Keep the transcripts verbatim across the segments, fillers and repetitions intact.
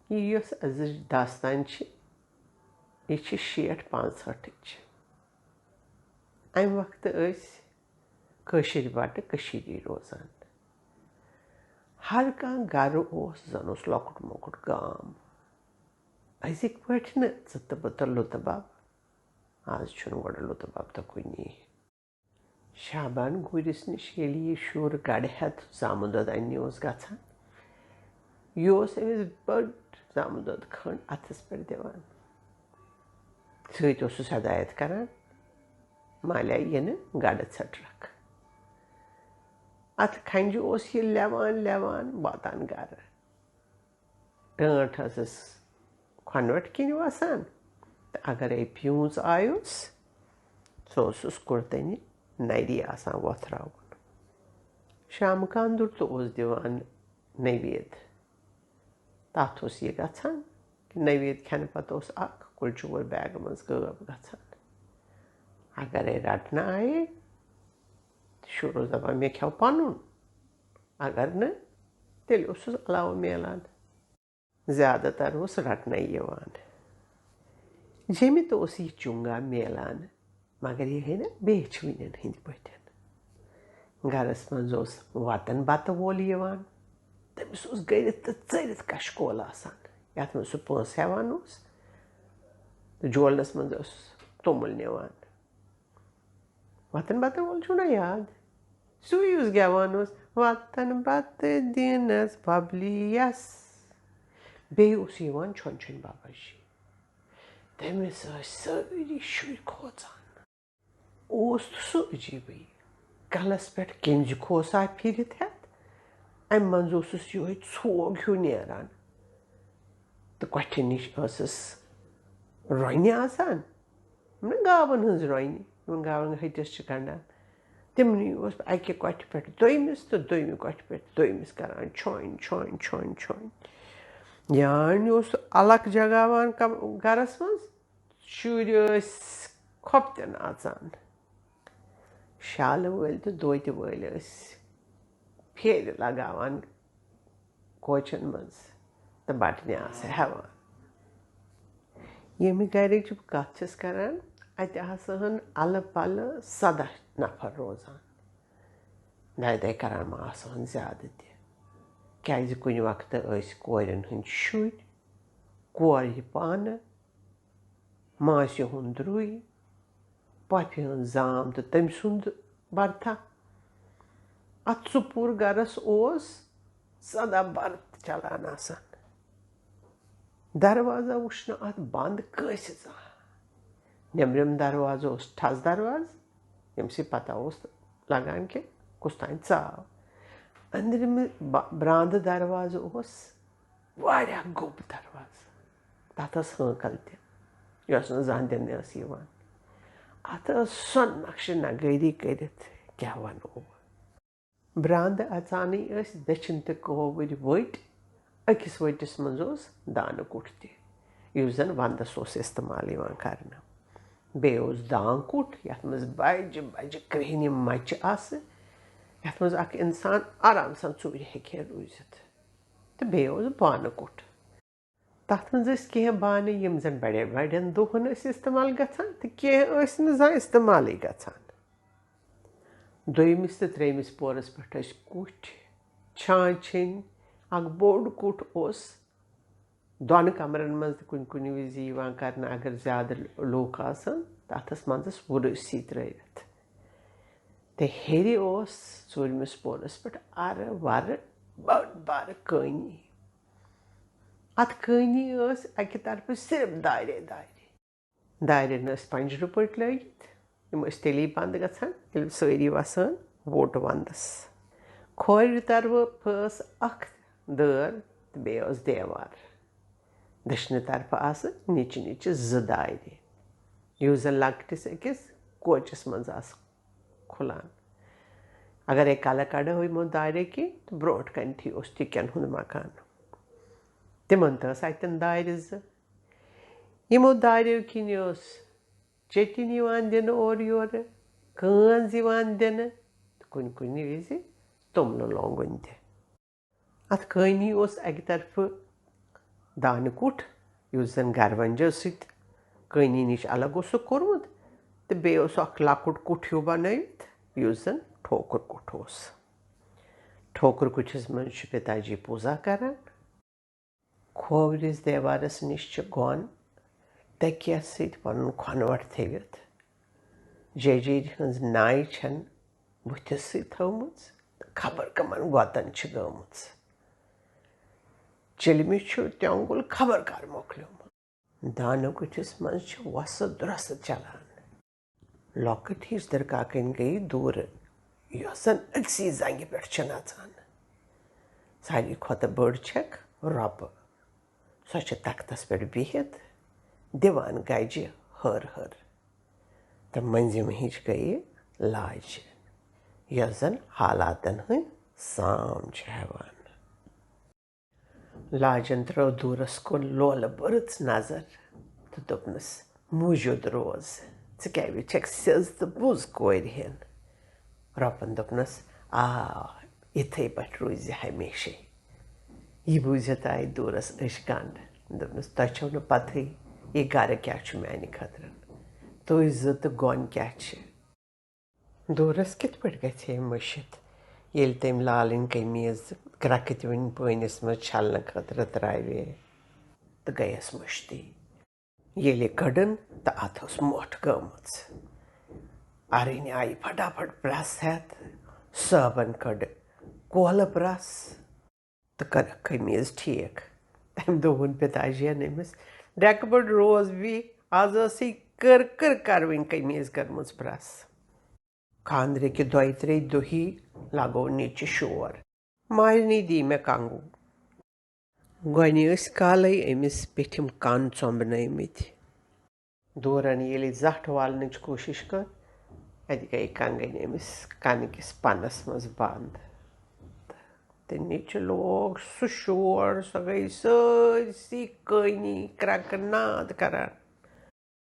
یہِ یۄس أزِچ داستان چھِ، یہِ چھِ شیٹھ پانٛژہٲٹھٕچ۔ اَمہِ وقتہٕ ٲسۍ کٲشِرۍ بَٹہٕ کٔشیٖرِ روزان۔ ہر کانٛہہ گَرٕ اوس زَن اوس لۄکُٹ مۄکُٹ گام۔ أزِکۍ پٲٹھۍ نہٕ ژٕ تہٕ بہٕ تہٕ لُطہٕ بَب۔ آز چھُنہٕ گۄڈٕ لُطہٕ بَب تہٕ کُنی۔ شابان گوٗرِس نِش ییٚلہِ یہِ شُر گَڑِ ہٮ۪تھ زامُت دۄد اَننہِ اوس گژھان، یہِ اوس أمِس بٔڑ زامُت دۄد کھٔنٛڈ اَتھَس پٮ۪ٹھ دِوان۔ سۭتۍ اوسُس ہدایت کران، "مالیٛا یہِ نہٕ گَڑٕ ژھٕٹرَکھ۔" اَتھ کھنٛجہِ اوس یہِ لٮ۪وان لٮ۪وان واتان گَرٕ۔ ٹٲنٛٹھ ٲسٕس کھۄنوَٹھ کِنۍ وَسان، تہٕ اگرے پیوٗنٛژ آیُس، سُہ اوسُس کُڑتَنہِ نَرِ آسان وۄتھراوُن۔ شامہٕ کانٛدُر تہٕ اوس دِوان نوید۔ تَتھ اوس یہِ گژھان کہِ نوید کھٮ۪نہٕ پَتہٕ اوس اَکھ کُلچوٗر بیگہٕ منٛز غٲب گژھان۔ اگرے رَٹنہٕ آیے، تہٕ شُر اوس دَپان، "مےٚ کھٮ۪و پَنُن۔" اگر نہٕ، تیٚلہِ اوسُس علاوٕ میلان۔ زیادٕ تر اوس رٹنَے یِوان۔ جیٚمہِ تہِ اوس یہِ چُنگا میلان، مگر یہِ ہے نہ بیچھوٕنٮ۪ن ہٕنٛدۍ پٲٹھۍ۔ گرس منٛز اوس وتن بتہٕ وول یِوان، تٔمِس اوس گٔرِتھ تہٕ ژٔرِتھ کشکول آسان، یتھ منٛز سُہ پونٛسہٕ ہٮ۪وان اوس تہٕ جولنس منٛز اوس توٚمُل نِوان۔ وطن بتن وول چھُو نا یاد؟ سُے یُس گٮ۪وان اوس، "وطن بتہٕ دِنس ببلیس۔" بیٚیہِ اوس یِوان چھۄنہِ چھۄنہِ بابا جی۔ تٔمِس ٲسۍ سٲری شُرۍ کھوژان۔ اوس تہٕ سُہ عجیٖبٕے۔ کلس پٮ۪ٹھ کیٚنزِ کھوسا پھِرِتھ ہٮ۪تھ، امہِ منٛزٕ اوسُس یِہوٚے ژھوگ ہیوٗ نیران۔ تہٕ کۄٹھِ نِش ٲسٕس رۄنہِ آسان، یِم نہٕ گاوَن ہٕنٛز رۄنہِ، یِمَن گاوَن ہٕٹِس چھِ گنٛڈان، تِمنٕے اوس اَکہِ کۄٹھِ پٮ۪ٹھ دوٚیمِس تہٕ دوٚیمہِ کۄٹھِ پٮ۪ٹھ دوٚیمِس کران چھۄنۍ، چھۄنۍ، چھۄنۍ، چھۄنۍ۔ یانہِ اوس سُہ الگ جگاوان کم-، گرَس منٛز، شُرۍ ٲسۍ کھۄپتٮ۪ن اَژان۔ شالہٕ وٲلۍ تہٕ دوتہِ وٲلۍ ٲسۍ پھیرِ لگاوان کوچن منٛز تہٕ بٹنہِ آسہٕ ہٮ۪وان۔ ییٚمہِ گرٕچ بہٕ کتھ چھَس کران، اتہِ آسہٕ ہن الہٕ پلہٕ سداہ نفر روزان۔ دَے دَے کران ما آسہٕ ہن زیادٕ تہِ، کیازِ کُنہِ وقتہٕ ٲسۍ کورٮ۪ن ہٕنٛدۍ شُرۍ، کورِ پانہٕ، ماسہِ ہُنٛد درُے، پۄپھِ ہٕنٛز زام تہٕ تٔمۍ سُنٛد برتھا۔ اَتھ ژُپوٗر گرس اوس سدا برت چلان آسان۔ دروازہ وُچھ نہٕ اَتھ بنٛد کٲنٛسہِ زانٛہہ۔ نیٚبرِم دروازٕ اوس ٹھس دروازٕ، ییٚمہِ سۭتۍ پتہ اوس لگان کہِ کُس تام ژاو۔ أنٛدرِمہِ با-، برٛانٛدٕ دروازٕ اوس واریاہ گوٚب دروازٕ۔ تَتھ ٲس ہٲنٛکَل تہِ، یۄس نہٕ زانٛہہ دِنہٕ ٲس یِوان۔ اَتھ ٲس سۄ نقشہٕ نگٲری کٔرِتھ، کیٛاہ وَنو۔ برٛانٛدٕ اَژانٕے ٲسۍ دٔچھِنۍ تہٕ کھووٕرۍ ؤٹۍ۔ أکِس ؤٹِس منٛز اوس دانہٕ کُٹھ تہِ، یُس زَن وَنٛدَس اوس اِستعمال یِوان کرنہٕ۔ بیٚیہِ اوس دان کُٹھ، یَتھ منٛز بَجہِ بَجہِ کرٛیٚہنہِ مَچہِ آسہٕ، یَتھ منٛز اَکھ اِنسان آرام سان ژوٗرِ ہیٚکہِ ہے روٗزِتھ۔ تہٕ بیٚیہِ اوس بانہٕ کُٹھ۔ تَتھ منٛز ٲسۍ کینٛہہ بانہٕ، یِم زَن بَڑٮ۪ن بَڑٮ۪ن دۄہَن ٲسۍ اِستعمال گژھان، تہٕ کینٛہہ ٲسۍ نہٕ زانٛہہ اِستعمالٕے گژھان۔ دوٚیمِس تہٕ ترٛیٚیمِس پورَس پٮ۪ٹھ ٲسۍ کُٹھۍ، چھانٛچھِنۍ، اَکھ بوٚڑ کُٹھ اوس دۄنہٕ کمرن منٛز تہِ کُنہِ کُنہِ وِزِ یِوان کرنہٕ، اگر زیادٕ لوٗکھ آسن، تتھ ٲس منٛزس وُرٕسۍ ترٲوِتھ۔ تہٕ ہیٚرِ اوس ژوٗرمِس پورس پٮ۪ٹھ ارٕ ورٕ بٔڑ بارٕ کٲنی۔ اتھ کٲنی ٲس اکہِ طرفہٕ صرف دارے دارِ۔ دارٮ۪ن ٲسۍ پنجرٕ پٲٹھۍ لٲگِتھ۔ یِم ٲسۍ تیٚلی بنٛد گژھان، ییٚلہِ سٲری وَسان ووٹہٕ وَنٛدَس۔ کھورِ طرفہٕ ٲس اَکھ دٲر تہٕ بیٚیہِ ٲس دیوار۔ دٔچھنہِ طرفہٕ آسہٕ نِچہِ نِچہِ زٕ دارِ، یُس زَن لۄکٹِس أکِس کوچَس منٛز آسہٕ کھُلان۔ اگرے کَلہٕ کَڑو یِمو داریو کِنۍ، تہٕ برٛونٛٹھ کَنہِ تھی اوس ٹِکٮ۪ن ہُنٛد مکان۔ تِمَن تہِ ٲس اَتٮ۪ن دارِ زٕ۔ یِمو داریو کِنۍ ٲس چیٚٹِنۍ یِوان دِنہٕ اورٕ یورٕ، کٲنٛز یِوان دِنہٕ تہٕ کُنہِ کُنہِ وِزِ توٚملہٕ لونٛگُن تہِ۔ اَتھ کٲنی اوس اَکہِ طرفہٕ دانہِ کُٹھ، یُس زَن گَروَنجو سۭتۍ کٲنی نِش الگ اوسُکھ کوٚرمُت، تہٕ بیٚیہِ اوس اَکھ لۄکُٹ کُٹھ ہیوٗ بَنٲوِتھ، یُس زَن ٹھوکُر کُٹھ اوس۔ ٹھوکُر کُٹھِس منٛز چھُ پِتاجی پوٗزا کران۔ کھوورِس دیوارَس نِش چھِ گۄن تٔکیَس سۭتۍ پَنُن کھۄنوَٹ تھٲوِتھ۔ جیجیٖرِ ہٕنٛز ناے چھَن بُتھِس سۭتۍ تھٲومٕژ تہٕ خبر کَمَن گۄتَن چھِ گٔمٕژ۔ چِلمہِ چھُ تیوٚنٛگُل خبر کَر مۄکلیومُت۔ دانہٕ کُٹھِس منٛز چھِ وۄسہٕ درۄسہٕ چلان۔ لۄکٕٹ ہِش دٕرکاکَنۍ گٔیہِ دوٗرٕ، یۄس زَن أکسٕے زنٛگہِ پٮ۪ٹھ چھِ نَژان۔ ساروی کھۄتہٕ بٔڑ چھَکھ رۄپہٕ۔ سۄ چھِ تختَس پٮ۪ٹھ بِہِتھ دِوان گَجہِ ۂر ۂر۔ تہٕ مٔنٛزِم ہِش گٔیہِ لاجہِ، یۄس زَن حالاتَن ہٕنٛدۍ سام چھِ ہٮ۪وان۔ لاجن ترٲو دوٗرس کُن لولہٕ بٔرٕژ نظر تہٕ دوٚپنس، "موٗجوٗد روز، ژٕ کیٛاہ وٕچھکھ سیٚز تہٕ بوز کورِ ہٮ۪ن؟" رۄپن دوٚپنس، "آ، یِتھے پٲٹھۍ روٗزِ ہمیشے۔" یہِ بوٗزِتھ آیہِ دوٗرس أچھ گنڈ۔ دوٚپنس، "تۄہہِ چھو نہٕ پتہٕے یہِ گرٕ کیٛاہ چھُ میانہِ خٲطرٕ۔ تُہۍ زٕ تہٕ گۄن کیٛاہ چھِ؟" دوٗرس کِتھ پٲٹھۍ گژھِ ہے مٔشِتھ، ییٚلہِ تٔمۍ لالٕنۍ قمیٖض کرٛکھٕ تہِ وٕنہِ پٲنِس منٛز چھلنہٕ خٲطرٕ ترٛاوے تہٕ گٔیَس مٔشتٕے؟ ییٚلہِ کٔڈٕن تہٕ اَتھ ٲس مۄٹھ گٔمٕژ۔ اَرٕنۍ آیہِ پھٹافٹ پرٛس ہٮ۪تھ، صٲبن کٔڈ کۄلہٕ پرٛس۔ تہٕ کٔرٕکھ قمیٖض ٹھیٖک۔ تَمہِ دۄہ ووٚن پِتاجِین أمِس، "ڈٮ۪کہٕ بٔڑ روز بی، آز ٲسٕے کٔر کٔر کروٕنۍ قمیٖض کٔرمٕژ پرٛس۔" خانٛدرٕکہِ دۄیہِ ترٛیٚیہِ دۄہی لگوو نیٚچہِ شور، "مالنی دی مےٚ کنٛگوٗ۔" گۄنہِ ٲسۍ کالے أمِس پیٚٹھِم کَن ژۄمبنٲومٕتۍ۔ دوٗرن ییٚلہِ زَٹھ والنٕچ کوٗشِش کٔر، اَتہِ گٔیہِ کنٛگٕنۍ أمِس کَنہٕ کِس پَنَس منٛز بنٛد۔ تہٕ نیٚچہِ لوگ سُہ شور، سۄ گٔیہِ سٲرسٕے کٲنی کرٛکہٕ ناد کران۔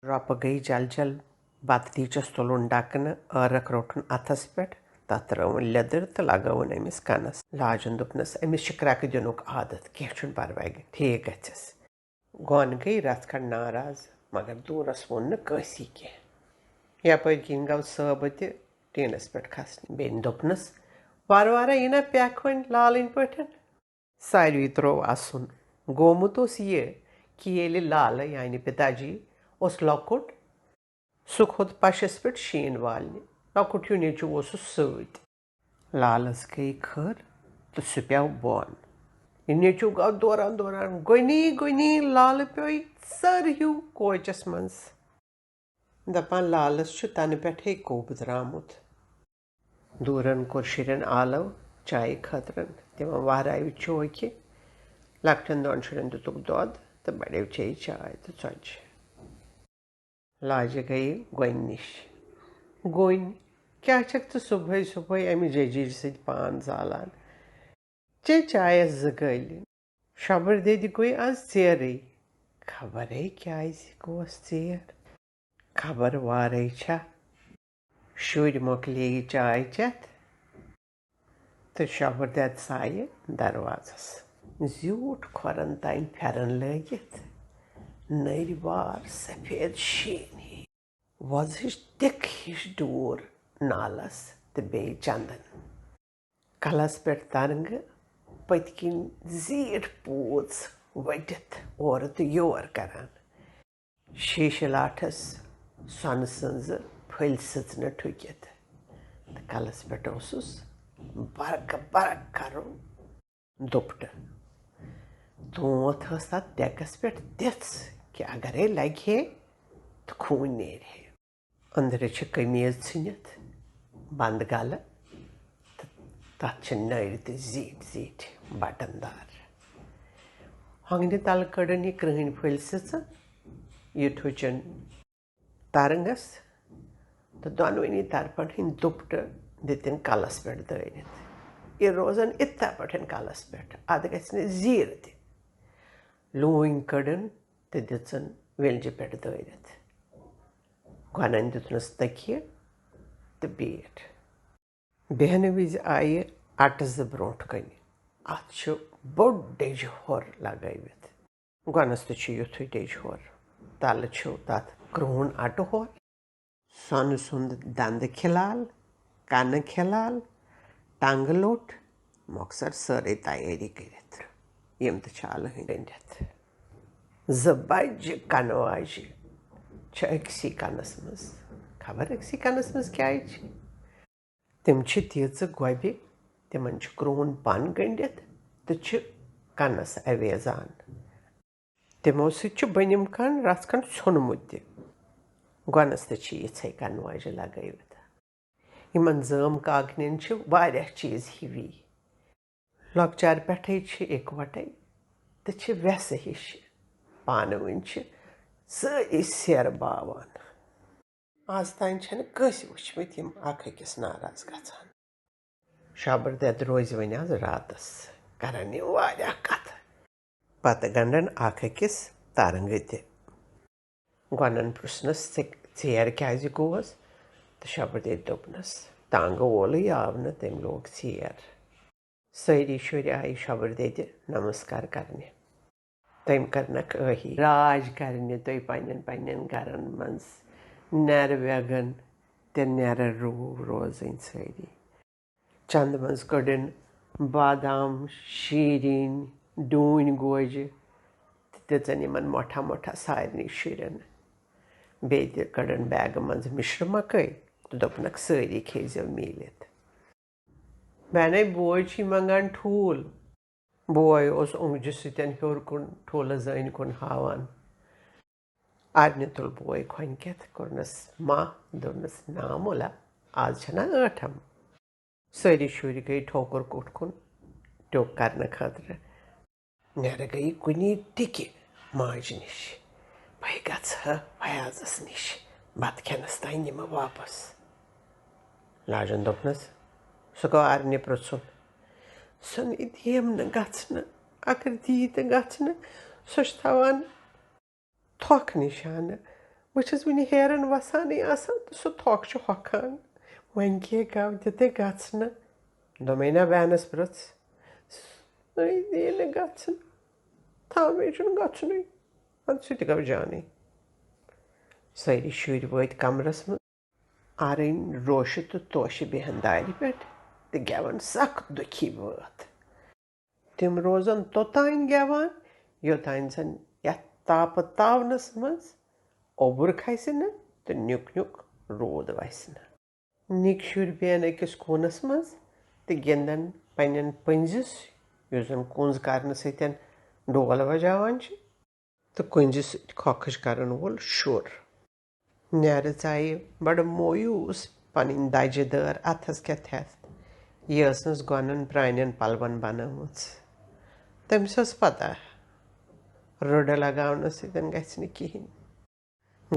رۄپہٕ گٔیہِ جل جل بَتہٕ دیٖچَس تُلُن ڈَکنہٕ، عٲرَق روٚٹُن اَتھَس پٮ۪ٹھ، تَتھ ترٲوٕن لیٚدٕر تہٕ لگٲوٕن أمِس کَنَس۔ لاجَن دوٚپنَس، "أمِس چھِ کرٛکہٕ دِنُک عادت، کینٛہہ چھُنہٕ پَرواے، ٹھیٖک گژھٮ۪س۔" گۄن گٔیہِ رژھ کھنڈ ناراض، مگر دوٗرس ووٚن نہٕ کٲنٛسی کینٛہہ۔ یپٲرۍ کِنۍ گوٚو صٲبہٕ تہِ ٹیٖنس پٮ۪ٹھ کھسنہِ۔ بیٚنہِ دوٚپنس، "وارٕ وارٕ یہِ نا پٮ۪کھ وۄنۍ لالٕنۍ پٲٹھۍ۔" ساروٕے تروو اسُن۔ گومُت اوس یہِ کہِ ییٚلہِ لالہٕ، یعنی پِتا جی، اوس لۄکُٹ، سُہ کھوٚت پشس پٮ۪ٹھ شیٖن والنہِ۔ لۄکُٹ ہیوٗ نیٚچوٗ اوسُس سۭتۍ۔ لالس گٔیہِ کھٔر تہٕ سُہ پیوٚو بۄن۔ یہِ نیٚچوٗ گوٚو دوران دوران گۄنی گۄنی۔ لالہٕ پیوٚو ژٔر ہیوٗ کوچس منٛز۔ دپان، "لالس چھُ تنہٕ پٮ۪ٹھے کوٚب درامُت۔" دوٗرن کوٚر شُرٮ۪ن آلو چایہِ خٲطرٕ، تِمن وہراوِ چوکہِ۔ لۄکٹٮ۪ن دۄن شُرٮ۪ن دِتُکھ دۄد تہٕ بڑیو چیٚیہِ چاے تہٕ ژۄچہِ۔ لاجہِ گٔیہِ گۄنہِ نِش۔ "گۄنہِ، کیٛاہ چھکھ ژٕ صُبحٲے صُبحٲے امہِ ججیٖرِ سۭتۍ پان زالان؟ چے چایس زٕ گٲلۍ۔" شۄبٕر دٮ۪دِ گوٚو از ژیرٕے۔ خبرے کیٛازِ گوس ژیر۔ خبر وارے چھا۔ شُرۍ مۄکلییہِ چاے چٮ۪تھ تہٕ شۄبٕر دٮ۪د سایہِ دروازس۔ زیوٗٹھ کھۄرن تام پھٮ۪رن لٲگِتھ، نٔرۍ وار سفید شیٖن ہی۔ وۄزٕج تِکھ ہِش ڈوٗر نالس تہٕ بیٚیہِ چندن۔ کلس پٮ۪ٹھ ترنٛگہٕ، پٔتۍ کِنۍ زیٖٹھ پوٗژ ؤٹِتھ اورٕ تہٕ یور کران۔ شیٖشہٕ لاٹھس سۄنہٕ سٕنٛزٕ پھٔلۍ سٕژنہٕ ٹھُکِتھ تہٕ کلس پٮ۪ٹھ اوسُس برقہٕ برق کرُن۔ دوپٹہٕ۔ تونٛتھ ٲس تتھ ڈیکس پٮ۪ٹھ تِژھ کہِ اگرے لگہِ ہے تہٕ خوٗن نیرِ ہے۔ أنٛدرٕ چھِ قمیٖض ژھٕنِتھ بنٛد گلہٕ تہٕ تتھ چھِ نٔرۍ تہِ زیٖٹھۍ زیٖٹھۍ بٹن دار۔ ہۄنٛگنہِ تلہٕ کٔڈٕن یہِ کرٛہٕنۍ پھٔلۍ سٕژ، یہِ ٹھُچن ترنٛگس تہٕ دۄنوٕنی طرفن ہٕنٛدۍ دوپٹہٕ دِتِن کلس پٮ۪ٹھ دٲرِتھ۔ یہِ روزن اِتھا پٲٹھۍ کلس پٮ۪ٹھ، اتھ گژھِ نہٕ زیٖر تہِ۔ لوٗنۍ کٔڈٕن تہٕ دِژٕن ویلجہِ پٮ۪ٹھ دٲرِتھ۔ گۄنن دیُتنس تٔکیہِ تہٕ بیٖٹھ۔ بیٚہنہٕ وِزِ آیہِ اَٹہٕ زٕ برٛونٛٹھ کنہِ۔ اَتھ چھُ بوٚڑ ڈیٚجہِ ہۄر لگٲوِتھ۔ گۄنَس تہِ چھُ یُتھُے ٹیٚجہِ ہور۔ تَلہٕ چھُ تَتھ کرٛہُن اَٹہٕ ہور۔ سۄنہٕ سُنٛد دَندٕ کھِلال، کَنہٕ کھِلال، ٹنٛگہٕ لوٚٹ، مۄخصر سٲرٕے تیٲری کٔرِتھ۔ یِم تہِ چھِ اَلہٕ ہٕنٛدۍ گٔنٛڈِتھ۔ زٕ بَجہِ کَنہٕ واجہِ چھِ أکسٕے کَنَس منٛز۔ خبر أکسٕے کَنَس منٛز کیٛازِ چھِ؟ تِم چھِ تیٖژٕ گۄبہِ، تِمَن چھُ کرٛہُن پَن گٔنٛڈِتھ تہٕ چھِ کَنَس اَویزان۔ تِمو سۭتۍ چھُ بٔنِم کَن رَژھ کھنٛڈ ژھیوٚنمُت تہِ۔ گۄنَس تہِ چھِ یِژھَے کَنہٕ واجہِ لَگٲوِتھ۔ یِمَن زٲم کاکنٮ۪ن چھِ واریاہ چیٖز ہِوی۔ لۄکچارٕ پٮ۪ٹھَے چھِ اِکوَٹَے تہٕ چھِ وٮ۪سہٕ ہِش۔ پانہٕ ؤنۍ چھِ سٲری سیرٕ باوان۔ آز تام چھَنہٕ کٲنٛسہِ وٕچھمٕتۍ یِم اَکھ أکِس ناراض گژھان۔ شابر دٮ۪د روزِ وۄنۍ آز راتَس، کَرَن یِم واریاہ کَتھٕ۔ پَتہٕ گنٛڈَن اَکھ أکِس تَرنٛگہٕ تہِ۔ گۄنَن پرٛژھنَس، "ژےٚ ژیر کیٛازِ گوس؟" تہٕ شابر دٮ۪دِ دوٚپنَس، "ٹانٛگہٕ وولٕے آو نہٕ، تٔمۍ لوگ ژیر۔" سٲری شُرۍ آیہِ شابر دٮ۪دِ نمسکار کرنہِ۔ تٔمۍ کٔرنکھ ٲہی راج کرنہِ تُہۍ پننٮ۪ن پننٮ۪ن گرن منٛز نٮ۪رٕ وٮ۪گن تہٕ نٮ۪رٕ روٗ روزٕنۍ سٲری۔ چندٕ منٛز کٔڑٕن بادام، شیٖرِنۍ، ڈوٗنۍ گوجہِ تہٕ دِژٕن یِمن مۄٹھا مۄٹھا سارنٕے شُرٮ۪ن۔ بیٚیہِ تہِ کٔڑٕن بیگہٕ منٛز مِشرٕ مکٲے تہٕ دوٚپنکھ، "سٲری کھیٚیہِ زیو میٖلِتھ۔" بہنَے، بوے چھُے منٛگان ٹھوٗل۔ بوے اوس اوٚنٛگجہِ سۭتٮ۪ن ہیوٚر کُن ٹھوٗلہٕ زٲنۍ کُن ہاوان۔ ارنہِ تُل بوے کھۄنہِ کٮ۪تھ، کوٚرنَس ماہ، دوٚپنَس، "نا مولا، آز چھَنا ٲٹھم؟" سٲری شُرۍ گٔے ٹھوکُر کُٹھ کُن ٹیوٚک کرنہٕ خٲطرٕ۔ نٮ۪رٕ گٔیہِ کُنی ٹِکہِ ماجہِ نِش۔ "بہٕ گژھٕ ہا فیاضس نِش، بتہٕ کھٮ۪نس تام نِمہٕ واپس۔" لاجن دوٚپنس، "سُہ گوٚو ارنہِ پرٛژھُن۔" "سُہ نہٕ دِیم نہٕ گژھنہٕ، اگر دِیہِ تہٕ گژھنہٕ، سۄ چھِ تھاوان تھۄکھ نِشانہٕ۔ بہٕ چھَس وٕنہِ ہیرَن وَسانٕے آسان تہٕ سُہ تھۄکھ چھُ ہۄکھان۔ وۄنۍ کیٛاہ گوٚو، دِتَے گژھنہٕ؟" دوٚپمَے، "نہ، بہنَس پرٛژھ، سُے دِیہِ نہٕ گژھنہٕ۔ تھاو، مےٚ چھُنہٕ گژھنُے۔" اَدٕ سُہ تہِ گوٚو جانٕے۔ سٲری شُرۍ وٲتۍ کمرَس منٛز۔ آرٕنۍ، روشہِ تہٕ توشہِ بیہن دارِ پٮ۪ٹھ تہٕ گٮ۪ون سخ دُکھی بٲتھ۔ تِم روزن توٚتام گٮ۪وان، یوٚتام زن یتھ تاپہٕ تاونس منٛز اوٚبُر کھسہِ نہٕ تہٕ نیُک نیُک روٗد وسہِ نہٕ۔ نِکۍ شُرۍ بیہن أکِس کوٗنس منٛز تہٕ گِنٛدن پننٮ۪ن پٔنزِس، یُس زن کُنٛز کرنہٕ سۭتۍ ڈول وجاوان چھِ، تہٕ کُنٛزِ سۭتۍ کھۄکھٕج کرن وول شُر۔ نٮ۪رٕ ژایہِ بڑٕ مویوٗس پنٕنۍ دجہِ دٲر اتھس کٮ۪تھ ہٮ۪تھ۔ یہِ ٲسنس گۄنن پرانٮ۪ن پلون بنٲومٕژ۔ تٔمِس ٲس پتہ، رٕڈٕ لگاونہٕ سۭتۍ گژھِ نہٕ کِہینۍ۔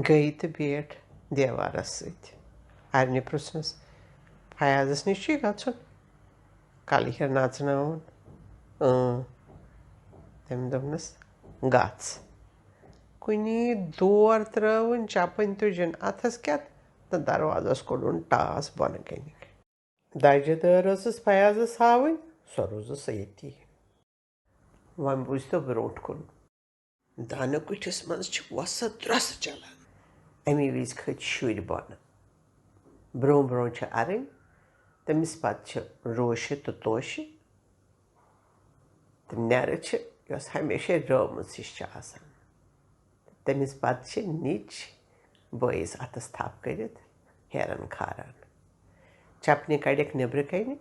گٔیہِ تہٕ بیٖٹھ دیوارس سۭتۍ۔ ارنہِ پرُژھنس، "فیاضس نِش چھُے گژھُن؟ کلہٕ ہیر نژناوُن؟" "اۭں۔" تٔمۍ دوٚپنس، "گژھ۔" کُنی دور ترٲوٕن، چپٕنۍ تُجِن اتھس کٮ۪تھ تہٕ دروازس کوٚڑُن ٹاس بۄنہٕ کنہِ۔ دجہِ دٲر ٲسٕس فیاضس ہاوٕنۍ، سۄ روٗزٕس ییٚتی۔ وۄنۍ بوٗزتو برونٛٹھ کُن۔ دانہٕ کُٹھِس منٛز چھِ وۄسہٕ درۄسہٕ چلان۔ اَمی وِزِ کھٔتۍ شُرۍ بۄنہٕ۔ برونٛہہ برونٛہہ چھِ اَرٕنۍ، تٔمِس پتہٕ چھِ روشہِ تہٕ توشہِ۔ تہٕ نٮ۪رٕ چھِ، یۄس ہمیشہِ رٲومٕژ ہِش چھِ آسان۔ تٔمِس پتہٕ چھِ نِچ بٲیِس اَتھس تھپھ کٔرِتھ ہیرن کھاران۔ چپنہِ کڑٮ۪کھ نیبرٕ کنہِ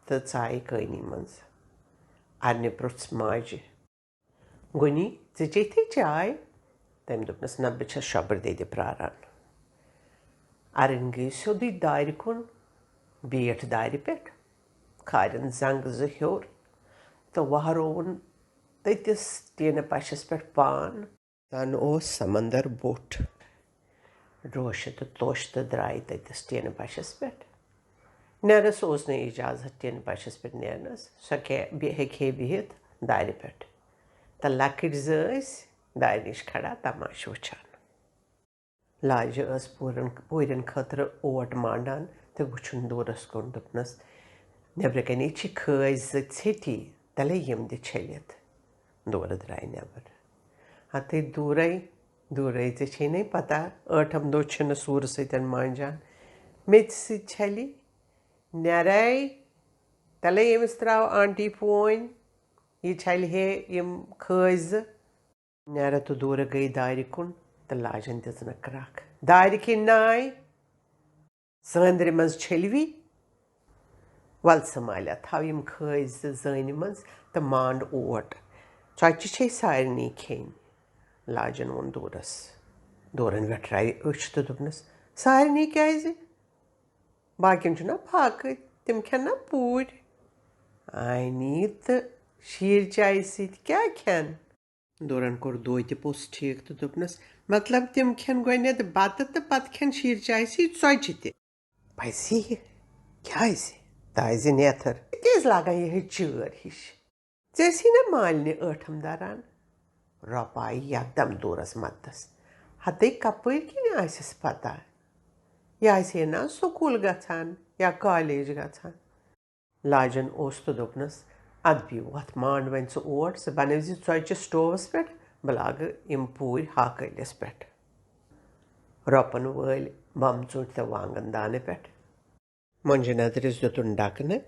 تہٕ ژایہِ کٲنی منٛز۔ ارنہِ پرُژھ ماجہِ، "گُنی، ژٕ چیٚتھی چاے؟" تٔمۍ دوٚپنس، "نہ، بہٕ چھَس شۄبرٕ دٮ۪دِ پراران۔" ارٕنۍ گٔیہِ سیوٚدُے دارِ کُن، بیٖٹھ دارِ پٮ۪ٹھ، کھارٮ۪ن زنٛگہٕ زٕ ہیوٚر تہٕ وہرووُن تٔتِس ٹیٖنہٕ پشس پٮ۪ٹھ پان۔ زن اوس سمندر بوٚٹھ۔ روشہِ تہٕ توشہِ تہٕ درٛایہِ تٔتِس ٹیٖنہٕ پشس پٮ۪ٹھ۔ نٮ۪رس اوس نہٕ اجازت ٹیٖنہٕ پشس پٮ۪ٹھ نیرنس۔ سۄ کیٛاہ بہِ-، ہیٚکہِ ہے بِہِتھ دارِ پٮ۪ٹھ۔ تہٕ لۄکٕٹۍ زٕ ٲسۍ دارِ نِش کھڑا تماشہٕ وٕچھان۔ لاجہِ ٲس پوٗرن، پوٗرٮ۪ن خٲطرٕ اوٹ مانڈان تہٕ وٕچھُن دوٗرس کُن۔ دوٚپنس، "نیبرٕ کنے چھِ کھٲسۍ زٕ ژھیٚٹی، تلے یِم دِ چھٔلِتھ۔" دورٕ درٛاے نٮ۪بر۔ ہتے دوٗرے، دوٗرے، ژےٚ چھے نے پتہ، ٲٹھم دۄہ چھِنہٕ سوٗرٕ سۭتۍ مانجان۔ میٚژِ سۭتۍ چھلہِ، نٮ۪رے، تلے ییٚمِس تراو آنٹی فون، یہِ چھلہِ ہے یِم کھٲسۍ زٕ۔ نٮ۪رٕ تہٕ دوٗرٕ گٔیہِ دارِ کُن تہٕ لاجن دِژنکھ کرٛکھ۔ دارِ کِنۍ ناے، سٲندرِ منٛز چھٔلوی۔ ول سمالیا، تھاو یِم کھٲسۍ زٕ زٲنہِ منٛز تہٕ مانڈ اوٹ۔ ژۄچہِ چھے سارنٕے کھیٚنۍ۔ لاجن ووٚن دوٗرس۔ دوٗرن ویٹھرایہِ أچھ تہٕ دوٚپنس، سارنٕے کیازِ؟ باقین چھُنہ فاقہٕ، تِم کھٮ۪ن نا پوٗرۍ۔ آنی تہٕ شیٖر چایہِ سۭتۍ کیٛاہ کھٮ۪ن؟ دوٗرن کوٚر دوتہِ پوٚژھ ٹھیٖک تہٕ دوٚپنس، مطلب، تِم کھٮ۪ن گۄڈٕنٮ۪تھ بتہٕ تہٕ پتہٕ کھٮ۪ن شیٖر چایہِ سۭتۍ ژۄچہِ تہِ۔ پزی؟ کیازِ؟ دازِ نیتھر۔ کیازِ لاگان یِہے چٲر ہِش؟ ژےٚ ٲسی نا مالنہِ ٲٹھم دران؟ رۄپایہِ یکدم دوٗرس مدتس۔ ہتے کپٲرۍ کِنۍ آسٮ۪س پتہ؟ یہِ آسہِ ہے نا سکوٗل گژھان یا کالیج گژھان۔ لاجن اوس تہٕ دوٚپنس، ادٕ بیٚیہِ وۄتھ مانڈ وۄنۍ ژٕ اوٹ، ژٕ بنٲوزِ ژۄچہِ سٹووس پٮ۪ٹھ، بہٕ لاگہٕ یِم پوٗرۍ ہاکہٕ ٲلِس پٮ۪ٹھ۔ رۄپن وٲلۍ بمہٕ ژوٗنٹھۍ تہٕ وانگن دانہٕ پٮ۪ٹھ۔ مۄنجہِ نظرِ دِتُن ڈکنہٕ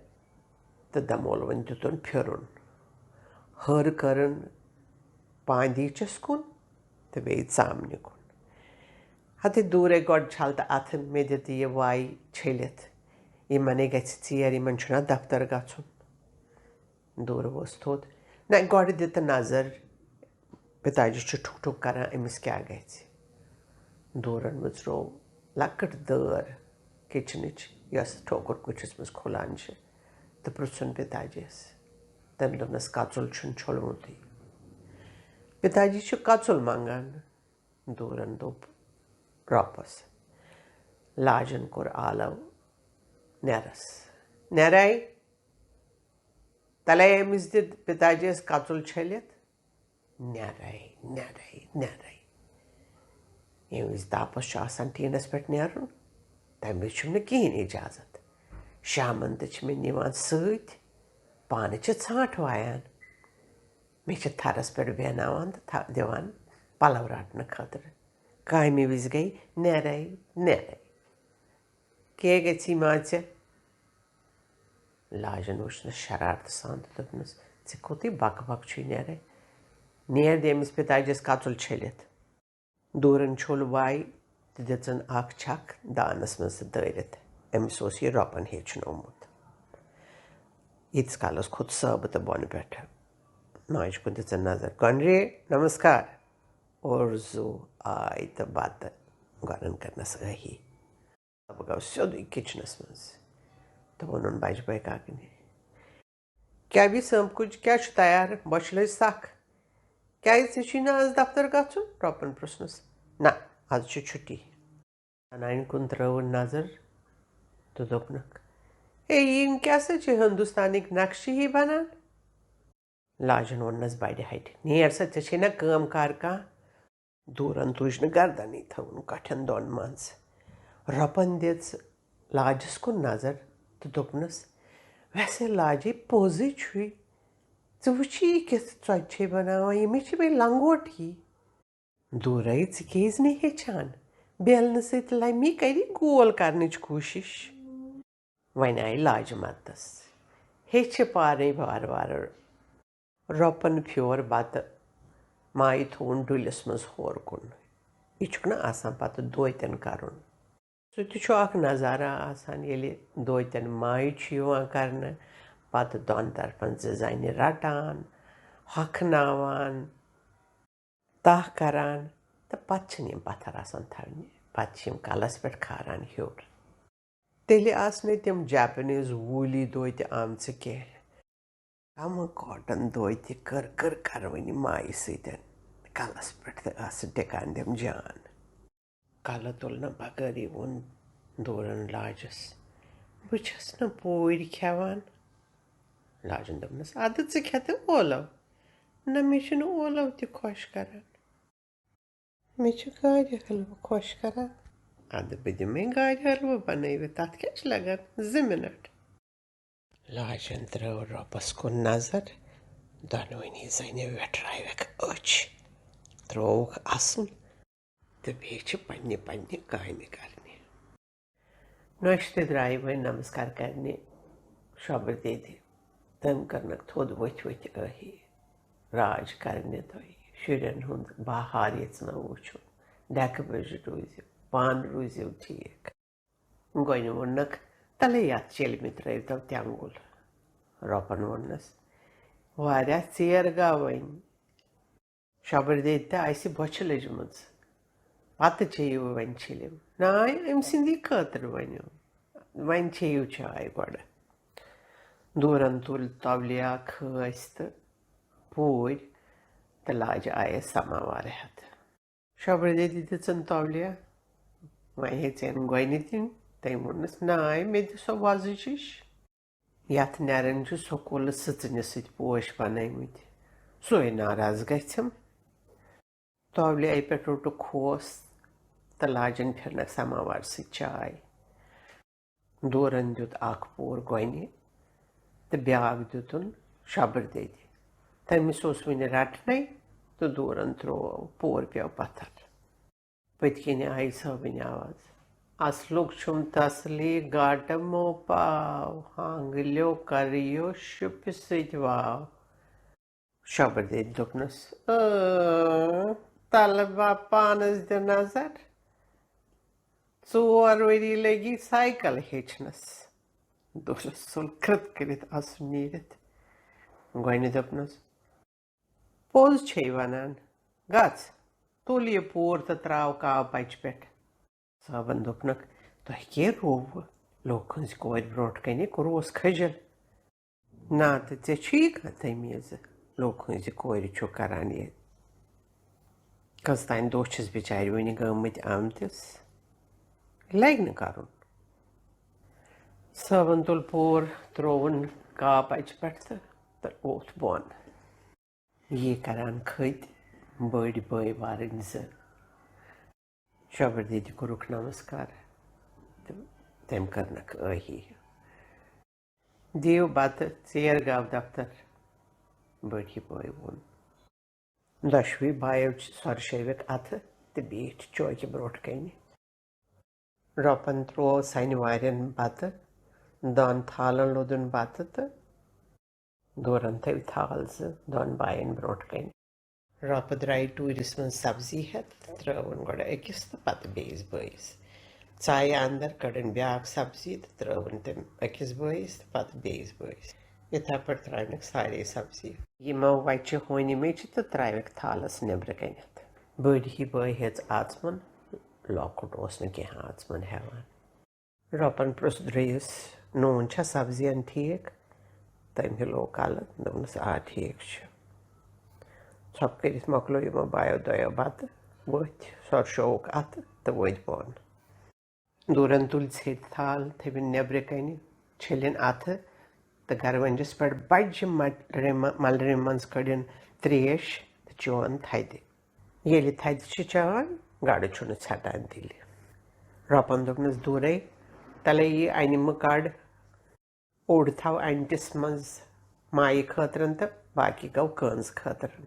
تہٕ دمولوٕنۍ دِتُن پھِرُن۔ ہٲر کٔرٕن پاندیچس کُن تہٕ بیٚیہِ ژامنہِ کُن۔ ہتہٕ دوٗرے گۄڈٕ چھل تہٕ اتھٕ مےٚ دِتہٕ یہِ واے چھٔلِتھ۔ یِمنے گژھِ ژیر، یِمن چھُنہ دفتر گژھُن۔ دوٗرٕ ؤژھ تھوٚد۔ نہ، گۄڈٕ دِ تہٕ نظر، پِتاجی چھُ ٹھُک ٹھُک کران، أمِس کیٛاہ گژھِ؟ دوٗرن مٕژرو لۄکٕٹ دٲر کِچنٕچ، یۄس ٹھوکُر کُٹھِس منٛز کھُلان چھِ، تہٕ پرٛژھُن پِتاجِیَس۔ تٔمۍ دوٚپنَس، کَژُل چھُنہٕ چھوٚلمُتٕے۔ پِتاجی چھُ کَژُل منٛگان۔ دوٗرن دوٚپ رۄپَس۔ لاجن کوٚر آلو نٮ۪رَس۔ نٮ۪رَے، تَلے أمِس دِ پِتاجِیَس کَژُل چھٔلِتھ۔ نٮ۪رَے، نٮ۪رَے، نٮ۪رَے۔ ییٚمہِ وِزِ تاپَس چھُ آسان ٹیٖنَس پٮ۪ٹھ نیرُن، تَمہِ وِزِ چھُم نہٕ کِہیٖنۍ اِجازت۔ شامَن تہِ چھِ مےٚ نِوان سۭتۍ، پانہٕ چھِ ژھانٛٹھ وایان۔ مےٚ چھِ تھرَس پٮ۪ٹھ بیٚہناوان تہٕ تھَ-، دِوان پَلَو رَٹنہٕ خٲطرٕ۔ کامہِ وِزِ گٔے نٮ۪رَے، نٮ۪رَے۔ کے گژھی ما ژےٚ؟ لاجن وٕچھ نہٕ شرارتہٕ سان تہٕ دوٚپنَس، ژےٚ کوٚتٕے بکہٕ بکہٕ چھُے نیران؟ نیر دِ أمِس پِتاجِس کَژُل چھٔلِتھ۔ دوٗرن چھوٚل واے تہٕ دِژٕن اکھ چھکھ دانَس منٛز تہٕ دٲرِتھ۔ أمِس اوس یہِ رۄپن ہیٚچھنومُت۔ ییٖتِس کالس کھوٚت صٲبہٕ تہٕ بۄنہٕ پٮ۪ٹھٕ۔ ماجہِ کُن دِژٕن نظر۔ کۄنرے، نمسکار۔ اور زُو آے تہٕ بتہٕ گۄڈَن کٔرنَس ٲہی۔ بہٕ گوٚو سیوٚدُے کِچنَس منٛز تہٕ ووٚنُن بَجہِ بٲے کاکنہِ، کیٛاہ بیٚیہِ سٲمکُج، کیٛاہ چھُ تیار؟ بۄچھِ لٔج سَکھ۔ کیٛازِ، ژےٚ چھُے نہٕ آز دفتر گژھُن؟ رۄپَن پرٛژھنَس۔ نہ، آز چھِ چھُٹی۔ زنانہِ کُن ترٛٲوٕن نظر تہٕ دوٚپنَکھ، ہے، یِم کیٛاہ سا چھِ ہِندُستانٕکۍ نقشہٕ ہی بَنان؟ لاجن ووٚننس بڑِ ہٹہِ، نیر سا، ژےٚ چھے نہ کٲم کار کانٛہہ؟ دوٗرن تُج نہٕ گردنٕے تھٲوٕن کۄٹھٮ۪ن دۄن منٛز۔ رۄپن دِژ لاجس کُن نظر تہٕ دوٚپنس، ویسے لاجے پوٚزٕے چھُے، ژٕ وٕچھی یہِ کِژھ ژۄچہِ چھے بناوان، یہِ مےٚ چھِ بیٚیہِ لنگوٹ ہی۔ دوٗرے، ژٕ کیٛازِ نہٕ ہیٚچھان؟ بیلنہٕ سۭتۍ لمی کری گول کرنٕچ کوٗشش۔ وۄنۍ آیہِ لاجہِ مدتس۔ ہیٚچھِ پانے وارٕ وارٕ۔ رۄپن پھیور بتہٕ مایہِ تھووُن ڈُلِس منٛز ہورٕ کُن۔ یہِ چھُکھ نہ آسان پتہٕ دوتٮ۪ن کرُن۔ سُہ تہِ چھُ اکھ نظارہ آسان، ییٚلہِ دوتٮ۪ن مایہِ چھُ یِوان کرنہٕ، پتہٕ دۄن طرفن زٕ زنہِ رٹان، ہۄکھناوان، تاہ کران، تہٕ پتہٕ چھِنہٕ یِم پتھر آسان تھاونہِ، پتہٕ چھِ یِم کلس پٮ۪ٹھ کھاران ہیوٚر۔ تیٚلہِ آسہٕ نہٕ تِم جاپنیز ووٗلی دوتہِ آمژٕ کینٛہہ۔ کمہٕ کاٹن دوتہِ کٔر کٔر کروٕنہِ مایہِ سۭتۍ کلس پٮ۪ٹھ تہٕ آسہٕ ٹِکان تِم جان۔ کلہٕ تُلنہٕ بغٲرٕے ووٚن دوٗرن لاجس، بہٕ چھَس نہٕ پوٗرۍ کھٮ۪وان۔ لاجن دوٚپنس، ادٕ ژٕ کھٮ۪تہٕ اولو۔ نہ، مےٚ چھُنہٕ اولو تہِ خۄش کران۔ مےٚ چھُ گاڈِ حلوٕ خۄش کران۔ ادٕ بہٕ دِمے گاڈِ حلوٕ بنٲوِتھ، تتھ کیٛاہ چھِ لگان زٕ منٹ؟ لاجن ترٲو رۄپس کُن نظر، دۄنوٕنی زنہِ ویٹرٲوکھ أچھ۔ ترٛووُکھ اَصٕل، تہٕ بیٚیہِ چھِ پنٛنہِ پنٛنہِ کامہِ کَرنہِ۔ نۄشہِ تہِ درٛایہِ وۄنۍ نمسکار کرنہِ شۄبرٕ دِدِ۔ تٔمۍ کٔرنکھ تھوٚد ؤتھۍ ؤتھۍ ٲہی۔ راج کرنہِ تۄہہِ شُرٮ۪ن ہُنٛد بہار ییٚژھنو وٕچھُن۔ ڈٮ۪کہٕ بٔجہِ روٗزِو، پانہٕ روٗزِو ٹھیٖک۔ گۄنہِ ووٚننکھ، "تَلے یَتھ چِلمہِ ترٛٲوۍتو تٮ۪نٛگُل۔" رۄپن ووٚننس، "واریاہ ژیر گوٚو وۄنۍ۔" شۄبرٕ دِدِ تہِ آسہِ بۄچھِ لٔجمٕژ۔ پتہٕ چیٚیِو وۄنۍ چِلِم۔ ناے، أمۍ سٕنٛدی خٲطرٕ وَنیو۔ وۄنۍ چیٚیِو چاے گۄڈٕ۔ دوٗرن تُلۍ تولیا کھٲسۍ تہٕ پوٗرۍ تہٕ لاجہِ آیس سماوار ہٮ۪تھ۔ شۄبرٕ دِدِ دِژٕن تولیا۔ وۄنۍ ہیٚژٮ۪ن گۄنہِ دِنۍ۔ تٔمۍ ووٚننس، "ناے، مےٚ دِ سۄ وۄزٕج ہِش۔ یَتھ نٮ۪رَن چھُ سکوٗلہٕ سٕژنہِ سۭتۍ پوش بنٲومٕتۍ۔ سُے ناراض گژھٮ۪م۔" تولہِ اَیہِ پٮ۪ٹھ روٚٹُکھ کھوس تہٕ لاجن پھِرنَکھ سماوار سۭتۍ چاے۔ دوٗرن دیُت اکھ پور گۄنہِ تہٕ بیٛاکھ دیُتُن شۄبرٕ دِدِ۔ تٔمِس اوس وُنہِ رٹنَے تہٕ دوٗرن ترٛوو پور پیوٚو پتھر۔ پٔتۍ کِنۍ آیہِ صٲبٕنۍ آواز، "اصلُک چھُم تسلی گاٹہٕ مو پاو، ہانگلیو کریو شُپہِ سۭتۍ واو۔" شۄبرٕ دِدِ دوٚپنس، "اۭں، تلہٕ با پانس دِ نظر۔ ژور ؤری لٔگی سایکل ہیٚچھنس۔" دوٗرس ژوٚل کھرٛت کٔرِتھ اَسُن نیٖرِتھ۔ گۄنہِ دوٚپنس، "پوٚز چھے ونان۔ گژھ، تُل یہِ پوٗر تہٕ ترٛاو کاو پچہِ پٮ۪ٹھ۔" صٲبن دوٚپنکھ، "تۄہہِ کیٛاہ رووٕ؟ لوٗکھ ہٕنٛزِ کورِ برونٛٹھ کنہِ کوٚروس خجل۔ نا تہٕ ژےٚ چھُیی کانٛہہ تمیٖزٕ؟ لوٗکھ ہٕنٛزِ کورِ چھُ کران یہِ۔ کٔژ تام دۄہ چھِس بِچارِ وُنہِ گٔمٕتۍ آمتِس۔ لگہِ نہٕ کرُن۔" صٲبن تُل پوٗر، ترٛووُن کاو پچہِ پٮ۪ٹھ تہٕ، تہٕ ووٚتھ بۄن۔ یی کران کھٔتۍ بٔڑۍ بٲے بارٕنۍ زٕ۔ شۄبرٕ دِدِ کوٚرُکھ نمسکار تہٕ تٔمۍ کٔرنکھ ٲہی۔ "دِیِو بتہٕ، ژیر گوٚو دفتر۔" بٔڑۍ بٲے ووٚن۔ دۄشوٕے بایو سۄرشٲوِکھ اتھٕ تہٕ بیٖٹھۍ چوکہِ برونٛٹھ کنہِ۔ رۄپن ترٛوو سنہِ وارٮ۪ن بتہٕ، دۄن تھالن لوٚدُن بتہٕ تہٕ دوٗرن تھٲوۍ تھال زٕ دۄن باین برونٛٹھ کنہِ۔ رۄپہٕ درٛایہِ ٹوٗرِس منٛز سبزی ہٮ۪تھ تہٕ ترٛٲوٕن گۄڈٕ أکِس تہٕ پتہٕ بیٚیِس بٲیِس۔ ژایہِ اندر کٔڑٕن بیٛاکھ سبزی تہٕ ترٛٲوٕن تٔمۍ أکِس بٲیِس تہٕ پتہٕ بیٚیِس بٲیِس۔ یِتھے پٲٹھۍ ترٛاونکھ سارے سبزی۔ یِمو وچہِ ہونہِ میٚژِ تہٕ ترٛاوکھ تھالس نیٚبرٕ کنٮ۪تھ۔ بٔڑۍ ہی بٲے ہیٚژ اژمُن، لۄکُٹ اوس نہٕ کینٛہہ اژمُن ہٮ۪وان۔ رۄپن پرُژھ درٛیِس، "نوٗن چھا سبزین ٹھیٖک؟" تٔمۍ ہِلوو کلہٕ، دوٚپنس، "آ، ٹھیٖک چھُ۔" ژھۄپہٕ کٔرِتھ مۄکلو یِمو بایو دۄیو بتہٕ، ؤتھۍ، سۄرشووُکھ اتھٕ تہٕ ؤتھۍ بۄن۔ دوٗرن تُلۍ ژھیٚدۍ تھال، تھٲوِن نیبرٕ کنہِ، چھٔلِن اتھٕ تہٕ گرٕ ؤنجِس پٮ۪ٹھ بجہِ مٹ-، رِمہٕ-، ملرِ منٛز کٔڑِن تریش تہٕ چون تھدِ۔ ییٚلہِ تھدِ چھِ چٮ۪وان، گڑٕ چھُنہٕ ژھٮ۪ٹان تیٚلہِ۔ رۄپن دوٚپنس دوٗرے، "تلے یہِ انہِ مہٕ کڑ، اوٚڑ تھاو انٹِس منٛز مایہِ خٲطرٕ تہٕ باقی گوٚو کٲنٛز خٲطرٕ۔"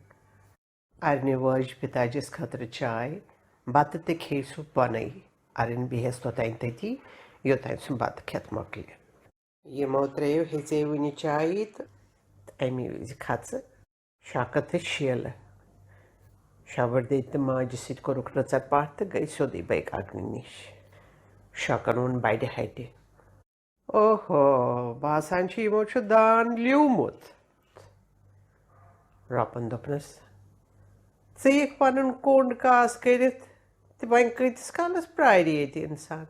ارنہِ وٲج پِتاجِس خٲطرٕ چاے، بتہٕ تہِ کھیٚیہِ سُہ پانے۔ ارٕنۍ بیہس توٚتام تٔتی، یوٚتام سُہ بتہٕ کھٮ۪تھ مۄکلہِ۔ یِمو ترٛیٚیو ہیژے وُنہِ چایی تہٕ اَمی وِزِ کھژٕ شاکر تہٕ شیلہٕ۔ شۄبرٕ دِتۍ تہٕ ماجہِ سۭتۍ کوٚرُکھ رٕژر پاٹھ تہٕ گٔے سیوٚدُے بٲے کاکنہِ نِش۔ شاکرن ووٚن بڑِ ہٹہِ، "اوہو، باسان چھُ یِمو چھُ دان لیومُت۔" رۄپن دوٚپنس، "ژٕ یِکھ پنُن کوٚنڈ کاس کٔرِتھ تہٕ وۄنۍ کۭتِس کالس پرارِ ییٚتہِ انسان؟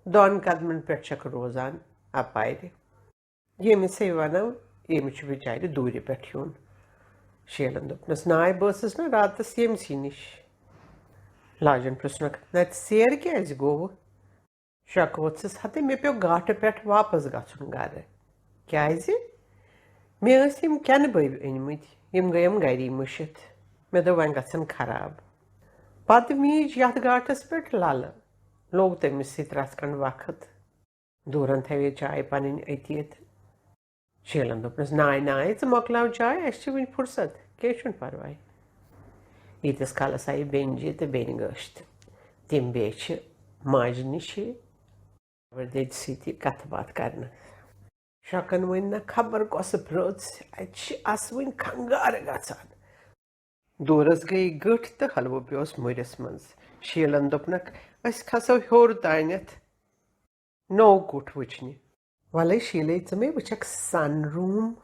دۄن قدمن پٮ۪ٹھ چھکھ روزان اپارِ۔ ییٚمِسے ونو، ییٚمِس چھُ بِچارِ دوٗرِ پٮ۪ٹھ یُن۔" شیلن دوٚپنس، "ناے، بہٕ ٲسٕس نہ راتس ییٚمسٕے نِش۔" لاجن پرژھنکھ، "نتہٕ ژیر کیازِ گوٚوٕ؟" شکوت چھِس ہتٕے، مےٚ پیوٚو گاٹہٕ پٮ۪ٹھ واپس گژھُن گرٕ۔ کیازِ؟ مےٚ ٲسۍ یِم کٮ۪نہٕ بٔبۍ أنۍ مٕتۍ، یِم گٔیم گری مٔشِتھ۔ مےٚ دوٚپ، وۄنۍ گژھن خراب۔ پتہٕ میٖج یتھ گاٹس پٮ۪ٹھ للہٕ، لوٚگ تٔمِس سۭتۍ رژھ کھنڈ وقت۔ دوٗرن تھاوے چاے پنٕنۍ أتی تہٕ شیلن دوٚپنس، "ناے، ناے، ژٕ مۄکلاو چاے، اَسہِ چھِ وٕنہِ فرصت، کینٛہہ چھُنہٕ پرواے۔" ییٖتِس کالس آیہِ بیٚنہِ جی تہٕ بیٚنہِ گٔژھۍ تہٕ تِم بیٚیہِ چھِ ماجہِ نِشی خبر دٔدۍ سۭتۍ یہِ کتھٕ باتھ کرنہٕ۔ شۄکن وۄنۍ نہ خبر کۄسہٕ پرٛٲژ، اتہِ چھِ آسہٕ وٕنہِ کھنگارٕ گژھان۔ دوٗرس گٔیہِ گٔٹھ تہٕ حلوٕ پیوس مُرِس منٛز۔ شیٖلن دوٚپنکھ، "أسۍ کھسو ہیوٚر تانٮ۪تھ نوٚو کُٹھ وٕچھنہِ۔" "ولے شیٖلے، ژٕ مے وٕچھکھ سن روٗم؟"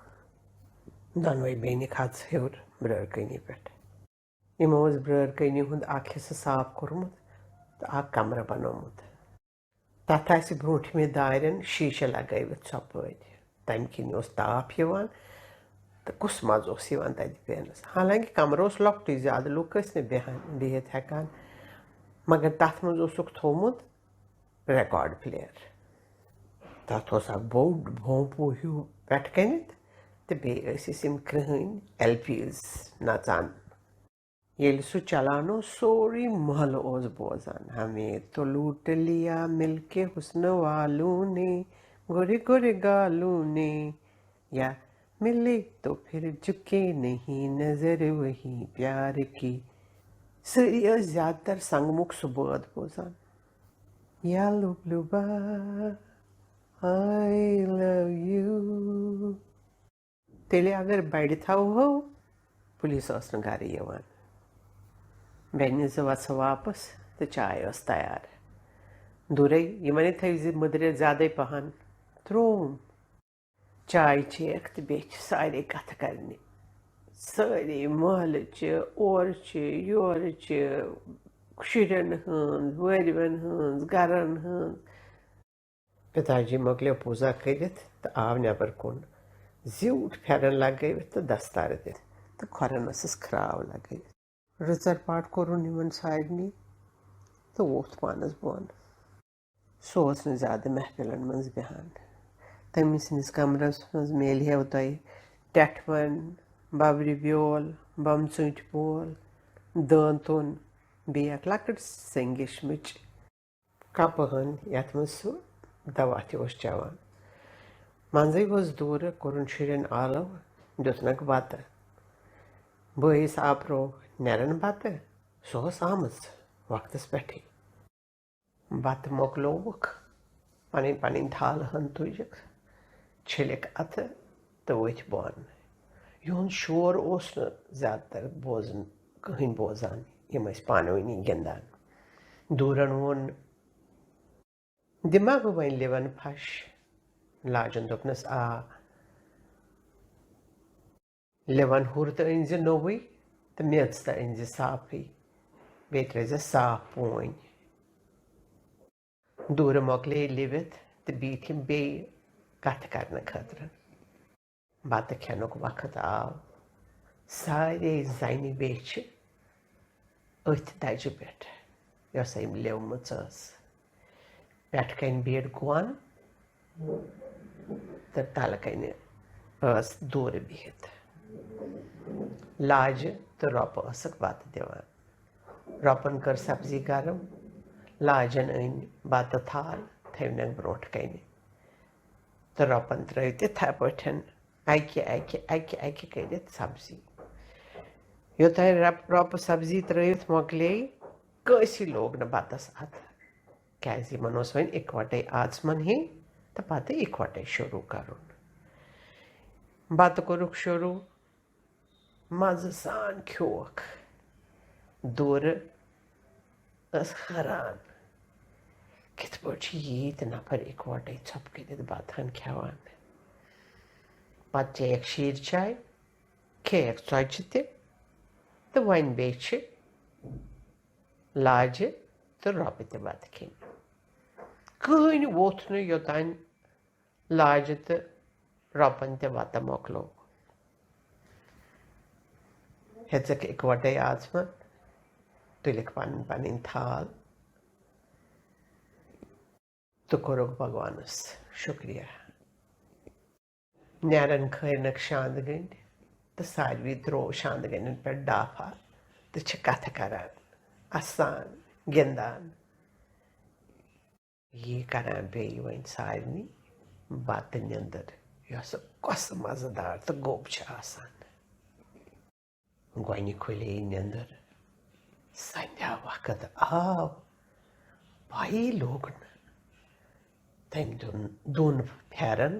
دۄنوے بیٚنہِ کھژٕ ہیوٚر برٲرۍ کٔنی پٮ۪ٹھ۔ یِمو اوس برٲرۍ کٔنی ہُنٛد اکھ حصہٕ صاف کوٚرمُت تہٕ اکھ کمرٕ بنوومُت۔ تتھ آسہِ برٛونٛٹھمہِ دارٮ۪ن شیٖشہٕ لگٲوِتھ ژۄپٲرۍ۔ تمہِ کِنۍ اوس تاپھ یِوان تہٕ کُس مزٕ اوس یِوان تتہِ بیٚہنس۔ حالانکہِ کمرٕ اوس لۄکٹُے، زیادٕ لُکھ ٲسۍ نہٕ بیٚہان، بِہِتھ ہٮ۪کان، مگر تتھ منٛز اوسُکھ تھوومُت ریکارڈ پلیر۔ تتھ اوس اکھ بوٚڑ بھونٛپوٗ ہیوٗ پٮ۪ٹھٕ کنٮ۪تھ تہٕ بیٚیہِ ٲسۍ أسۍ یِم کرٛہٕنۍ ایل پیٖز نژان۔ ییٚلہِ سُہ چلان اوس، سورُے محلہٕ اوس بوزان، "ہمیں تو لوٹ لیا مل کے حسن والوں نے، گورے گورے گالوں نے، یا ملے تو پھر جھکے نہیں نظر وہی پیار کی۔" سٲری ٲسۍ زیادٕ تر سنگمُک سُہ بٲتھ بوزان، "یا لُبلُبا، I love you۔" تیٚلہِ اگر بڑِ تھاوہو، پُلیٖس ٲس نہٕ گرٕ یِوان۔ بیٚنہِ زٕ وژھٕ واپس تہٕ چاے ٲس تیار۔ دوٗرے یِمنے تھٲوۍ زِ مٔدرِ زیادے پہن۔ ترووُم۔ چاے چیٚیَکھ تہٕ بیٚیہِ چھِ سارے کتھٕ کرنہِ۔ سٲری محلہٕ چہِ، اورٕ چہِ، یورٕ چہِ، شُرٮ۪ن ہٕنٛز، وٲرۍوٮ۪ن ہٕنٛز، گرن ہٕنٛز۔ پِتاجی مۄکلیو پوٗزا کٔرِتھ تہٕ آو نٮ۪بر کُن۔ زیوٗٹھ پھٮ۪رن لگٲوِتھ تہٕ دستار دِتھ تہٕ کھۄرن ٲسٕس کھراو لگٲوِتھ۔ رٕژر پاٹھ کوٚرُن یِمن سارنٕے تہٕ ووٚتھ پانس بۄن۔ سُہ اوس نہٕ زیادٕ محفلن منٛز بیٚہان۔ تٔمۍ سٕنٛدِس کمرس منٛز میلہِ ہیو تۄہہِ ٹٮ۪ٹھوَن، ببرِ بیول، بمژٲنٛٹھۍ پول، دٲنتُن، بیٚیہِ اکھ لۄکٕٹ سنٛگِشمٕچ کپہٕ ہن، یتھ منٛز سُہ دوا تہِ اوس چٮ۪وان۔ منٛزٕے اوس دوٗرٕ، کوٚرُن شُرٮ۪ن آلو، دیُتنکھ بتہٕ۔ بٲیِس آپروو نٮ۪رن بتہٕ، سۄ ٲس آمٕژ وقتس پٮ۪ٹھٕے۔ بتہٕ مۄکلووُکھ، پنٕنۍ پنٕنۍ تھالہٕ ہن تُجِکھ، چھٔلِکھ اتھٕ تہٕ ؤتھۍ بۄن۔ یِہُنٛد شور اوس نہٕ زیادٕ تر بوزُن، کٕہٕنۍ بوزان، یِم ٲسۍ پانہٕ ؤنی گِنٛدان۔ دوٗرن ووٚن، "دِما بہٕ وۄنۍ لِوَن پھش؟" لاجن دوٚپنس، "آ۔" لِوَن ہُر تہٕ أنۍ زِ نوٚوُے تہٕ میٚژ تہٕ أنۍ زِ صافٕے، بیٚیہِ ترٛٲوۍ زِ صاف پوٗنۍ۔ دوٗرٕ مۄکلے لِوِتھ تہٕ بیٖٹھۍ یِم بیٚیہِ کتھٕ کرنہٕ خٲطرٕ۔ بتہٕ کھٮ۪نُک وقت آو۔ سارے زنہِ بیچھِ أتھۍ دجہِ پٮ۪ٹھ، یۄسہٕ أمۍ لیومٕژ ٲس۔ پٮ۪ٹھٕ کنہِ بیٖٹھ گۄن تہٕ تلہٕ کنہِ ٲس دوٗرٕ بِہِتھ۔ لاجہِ تہٕ رۄپہٕ ٲسٕکھ بتہٕ دِوان۔ رۄپن کٔر سبزی گرم، لاجن أنۍ بتہٕ تھال، تھٲونکھ برونٛٹھ کنہِ۔ تہٕ رۄپن ترٲوۍ تِتھے پٲٹھۍ اکہِ اکہِ، اکہِ اکہِ کٔرِتھ سبزی۔ یوٚتانۍ رۄپ-، رۄپہٕ سبزی ترٲوِتھ مۄکلے، کٲنٛسی لوگ نہٕ بتس اتھٕ، کیازِ یِمن اوس وۄنۍ اِکوٹے آژمن ہیٚنۍ تہٕ پتہٕ اِکوٹے شروع کرُن۔ بتہٕ کوٚرُکھ شروع، مزٕ سان کھیوکھ۔ دورٕ ٲس حٲران، کِتھ پٲٹھۍ چھِ ییٖتۍ نفر اِکوٹے ژھۄپہٕ کٔرِتھ بتہٕ ہن کھٮ۪وان۔ پتہٕ چیٚیَکھ شیٖر چاے، کھیٚیَکھ ژۄچہِ تہِ، تہٕ وۄنۍ بیٚیہِ چھِ لاجہِ تہٕ رۄپہٕ تہِ بتہٕ کھیٚنۍ۔ کٕہٕنۍ ووٚتھ نہٕ، یوٚتانۍ لاجہِ تہٕ رۄپن تہِ بتہٕ مۄکلو۔ ہیٚژٕکھ اِکوٹے آژمن، تُلِکھ پنٕنۍ پنٕنۍ تھال تہٕ کوٚرُکھ بھگوانس شُکریہ۔ نیرن کھٲرنکھ شاندٕ گٔنڈۍ تہٕ ساروی تروو شاندٕ گٔنڈٮ۪ن پٮ۪ٹھ ڈافا تہٕ چھِ کتھٕ کران، اسان، گِندان۔ یی کران بیٚیہِ وۄنۍ سارنٕے بتہٕ نیٚنٛدٕر، یۄسہٕ کۄسہٕ مزٕدار تہٕ گوٚب چھِ آسان۔ گۄنہِ کھُلے نیٚنٛدٕر، سندھیا وقت آو، پَیی لوٚگ نہٕ۔ تٔمۍ دیُن دۄن پھیرن،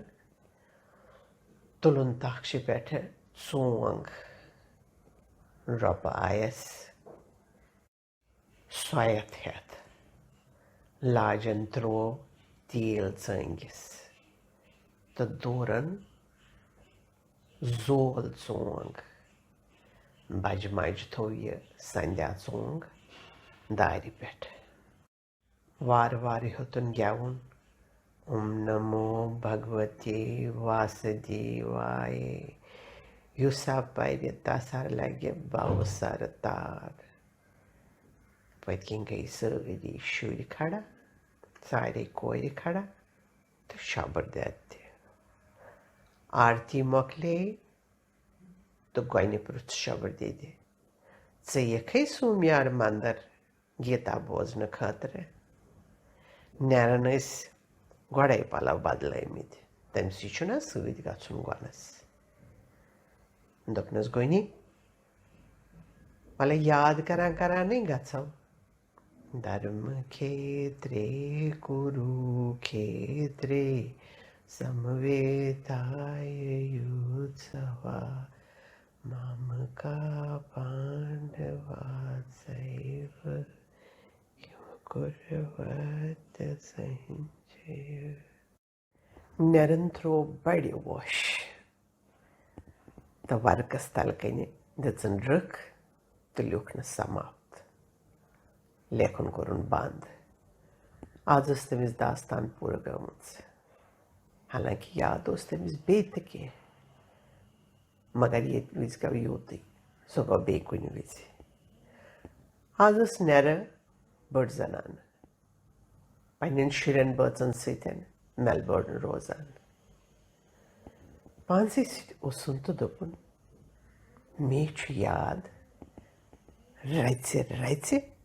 تُلُن تخشہِ پٮ۪ٹھٕ ژونگ، رۄپہٕ آیس سۄیتھ ہٮ۪تھ، لاجن تروو تیٖل ژٲنگِس تہٕ دورن زول ژونگ۔ بجہِ ماجہِ تھوو یہِ سندھیا ژونگ دارِ پٮ۪ٹھ۔ وارٕ وارٕ ہیوٚتُن گٮ۪وُن، اوم نمو بھگوتے واسدیوایے۔ یُس ہا پرِ، تس ہا لگہِ بوسر تار۔ پٔتۍ کِنۍ گٔیہِ سٲری شُرۍ کھڑا، سارے کورِ کھڑا تہٕ شۄبٕر دٮ۪د تہِ۔ آرتی مۄکلے تہٕ گۄنہِ پرُژھ شۄبٕر دٮ۪دِ، "ژٕ یِکھے سومیار مندر گیتا بوزنہٕ خٲطرٕ؟" نیران ٲسۍ گۄڈے پلو بدلٲومٕتۍ، تٔمۍ سٕے چھُنہ سۭتۍ گژھُن گۄنس۔ دوٚپنس، "گۄنی، وَلہٕ یاد کران کرانٕے گژھو۔" دھرم کھیترے کروکھیترے سمویتایہ یوتسوا مامکا پانڈوا سیو کم کروت سنجے۔ نیرن تروو بڑِ ووش تہٕ ورقس تل کنہِ دِژٕن رٕکھ تہٕ لیوٗکھنس سماپت۔ لیکھُن کوٚرُن بند۔ از ٲس تٔمِس داستان پوٗرٕ گٔمٕژ۔ حالانکہِ یاد اوس تٔمِس بیٚیہِ تہِ کینٛہہ، مگر ییٚتہِ وِزِ گوٚو یوٗتٕے، سُہ گوٚو بیٚیہِ کُنہِ وِزِ۔ از ٲس نیرٕ بٔڑ زنانہٕ، پننٮ۪ن شُرٮ۪ن بٲژن سۭتۍ میلبورن روزان۔ پانسٕے سۭتۍ اوسُن تہٕ دوٚپُن، "مے چھُ یاد، رژِ رژِ